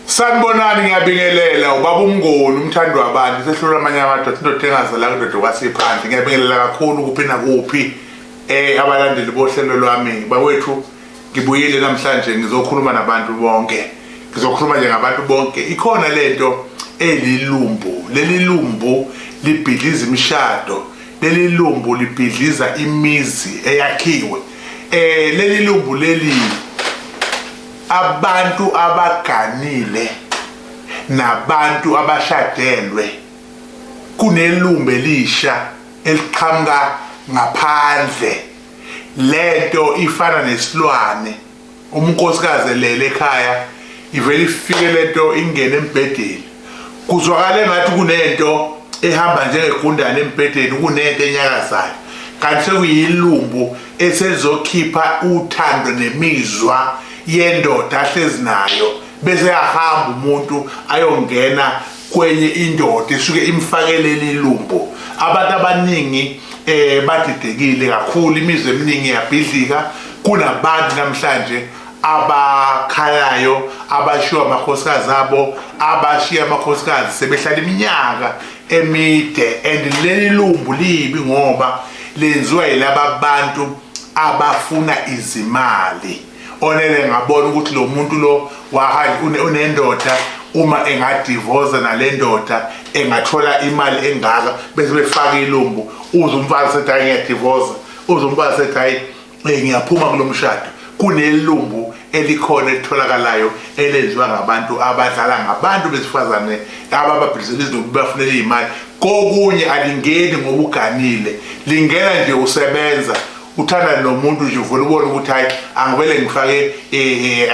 Sanibonani, ngiyabingelela ubaba uMnguni, umthandi wabantu, sehlula amanye amadoda, indoda engazalanga, indoda kwasiphansi. Ngiyabingelela kakhulu kuphi nakuphi abalandeli bohlelo lwami. Bakwethu, ngibuyile namhlanje, ngizokhuluma nabantu bonke, ngizokhuluma nje ngabantu bonke. Ikhona lento elilumbu, leli lumbu libhidliza imishado, leli lumbu libhidliza imizi eyakhiwe. Leli lumbu leli, abantu abaganile nabantu abashadelwe, kunelumbu elisha eliqhamuka ngaphandle. Lento ifana nesilwane, unkosikazi elele ekhaya, ivele ifike lento, ingene embhedeni, kuzwakala engathi kunento ehamba njengegundane embhedeni, kunento enyakazayo, kanti sekuyilumbu eselizokhipha uthando nemizwa yendoda ahlezi nayo, bese yahamba umuntu ayongena kwenye indoda esuke imfakelele ilumbu. Abantu abaningi badidekile kakhulu, imizi eminingi iyabhidlika. Kunabantu namhlanje abakhalayo, abashiwa amakhosikazi abo, abashiya amakhosikazi sebehlala iminyaka emide, and leli lumbu libi ngoba lenziwa yilaba bantu abafuna izimali. Onele ngabona ukuthi lo muntu lo wahali unendoda, uma engadivoza nale ndoda engathola imali engaka, bese befaka ilumbu. Uze umfazi sethi, "Hayi, ngiyadivoza." Uze umfazi sethi, "Hayi, ngiyaphuma kulo mshado." Kunelumbu elikhona elitholakalayo elenziwa ngabantu abadlala ngabantu besifazane, abababhilisela izinto, bafunela iy'mali. Kokunye alingeni ngoba uganile, lingena nje usebenza, uthanda nomuntu nje, uvele ubone ukuthi, hayi, angivele ngifake,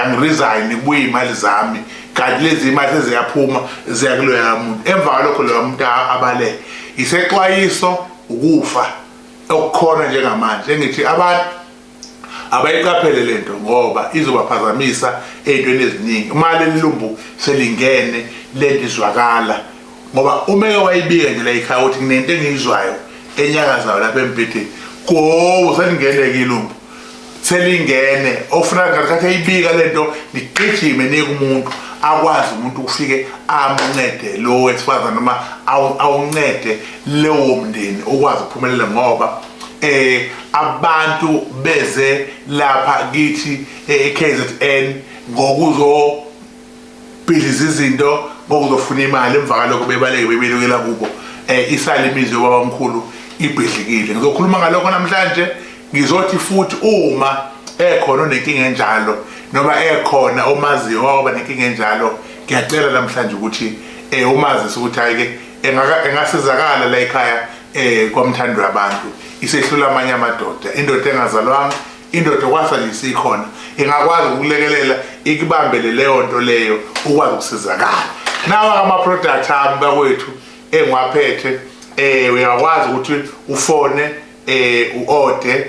angiresign, kubuye iy'mali zami, kanti lezi imali seziyaphuma, ziya kuloya muntu. Emva kwalokho loya muntu abaleke. Isexwayiso ukufa okukhona njengamanje, engithi abantu abayiqaphele lento ngoba izobaphazamisa ey'ntweni eziningi. Uma leli lumbu selingene, lento izwakala, ngoba umeke wayibika nje la ekhaya ukuthi kunento engiyizwayo enyakazayo lapha embhedeni, go, selingene-ke ilumbu, selingene. Ofuna ngesikhathi eyibika lento, ligijime nike umuntu, akwazi umuntu ufike amncede lo wesifazane noma awuncede lewo mndeni ukwazi ukuphumelela, ngoba abantu beze lapha kithi e-KZN ngokuzo bhidliza izinto, ngokuzofuna imali, emva kalokho bebaleke, bebelukela kubo, isale imizi yobabamkhulu ibhidlikile. Ngizokhuluma ngalokho namhlanje. Ngizothi futhi uma ekhona onenkinga enjalo noma ekhona omaziyo waba nenkinga enjalo, ngiyacela namhlanje ukuthi umazise ukuthi hayi ke, engasizakala la ekhaya kwamthando yabantu. Isehlula amanye amadoda, indoda engazalwanga, indoda kwasa nje isikhona, ingakwazi ukulekelela, ikubambele leyo nto leyo, ukwazi ukusizakala. Nawa ama-product ami bakwethu engiwaphethe. Uyakwazi ukuthi ufone, u-orde,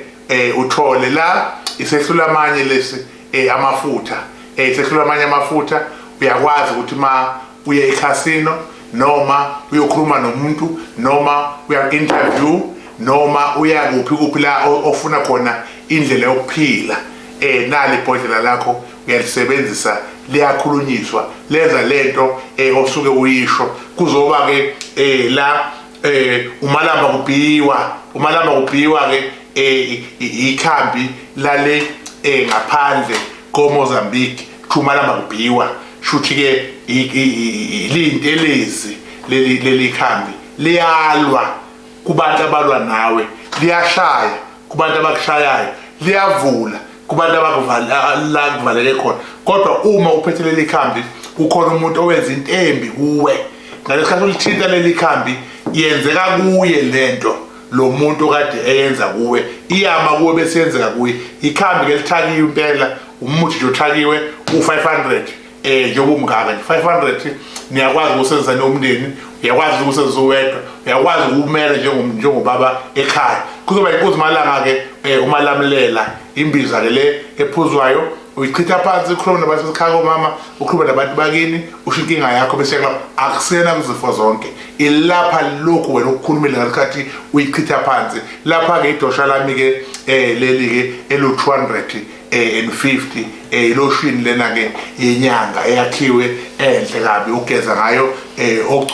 uthole la isehlula amanye lesi amafutha, isehlula amanye amafutha. Uyakwazi ukuthi ma uye ekhasino noma uyokhuluma nomuntu noma uya interview noma uya kuphi kuphi la ofuna khona indlela yokuphila, nali ibhodlela lakho, uyalisebenzisa, liyakhulunyiswa, lenza lento osuke uyisho. Kuzoba ke la umalamba kubhiwa, umalamba kubhiwa ke, ikhambi lale ngaphandle koMozambique, umalamba kubhiwa, shuthi ke lintelezi leli khambi, liyalwa kubantu abalwa nawe, liyashaya kubantu abakushayayo, liyavula kubantu abakuvala kuvaleke khona. Kodwa uma uphethe leli khambi, kukhona umuntu owenza into embi kuwe, ngalesikhathi ulithinta leli khambi, yenzeka kuye lento lo muntu okade eyenza kuwe, iyama kuwe bese yenzeka kuye. Ikhambi ke lithakiwe impela, umuthi nje othakiwe u-500, njengoba umngaka nje 500. Niyakwazi ukusebenzisa nomndeni, uyakwazi ukusebenzisa uwedwa, uyakwazi ukumela njengobaba ekhaya. Kuzoba inkunzi malanga ke, umalamlela, imbiza ke le ephuzwayo, uyichitha phansi, ukhulume nabantu basekhaya komama, ukhulume nabantu bakini, usho inkinga yakho, bese kulapha. Akusena kuzifo zonke, ilapha lokhu wena ukukhulumile ngesikhathi uyichitha phansi. Lapha ke idosha lami ke, leli ke elu 200. and 50 iloshini lena ke yenyanga eyakhiwe enhle kabi ugeza ngayo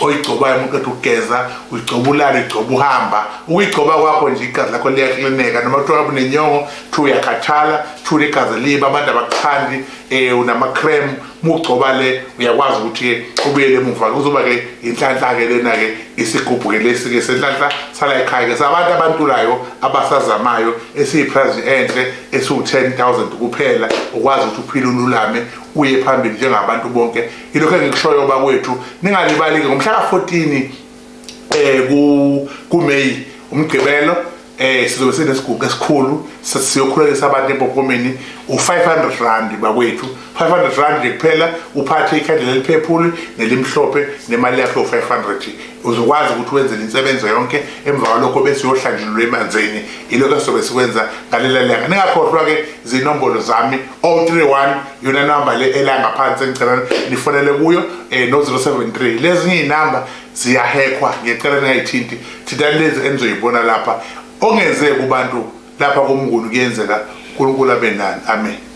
oyigcobayo uma uqeda ukugeza uyigcoba ulala uyigcoba uhamba ukuyigcoba kwakho nje igazi lakho liyaklineka noma kuthiwa unenyongo kuthiwa uyakhathala kuthiwa igazi libi abantu abakuthandi unama-crem mugcoba le uyakwazi ukuthi ubuyele emuva kuzoba ke inhlanhla ke lena ke isigubhu ke lesi ke senhlanhla sala ekhaya ke sabantu abantulayo abasazamayo esiyiprice enhle esiwu-10000 kuphela ukwazi ukuthi uphile ululame uye phambili njengabantu bonke. Ilokho engikushoyo bakwethu, ningalibali ke ngomhla ka-14 ku May umgqibelo sizobe sinesigugu esikhulu siyokhulekisa abantu empophomeni u-500 rand bakwethu, 500 rand nje kuphela. Uphathe ikhandlela eliphephuli nelimhlophe nemali yakho u-500, uzokwazi ukuthi wenze insebenzo yonke. Emva kwalokho bese uyohlanjululwa emanzini. Ilokho esizobe sikwenza ngalela langa. Ningakhohlwa-ke zinombolo zami, 031 yona namba le ela ngaphansi engicela nifonele kuyo, no-073. Lezinye iy'namba ziyahekhwa, ngiyacela ningayithinti, thintani lezi enizoyibona lapha. Ongenzeki kubantu lapha komnguni kuyenzeka. uNkulunkulu abe nani, amen.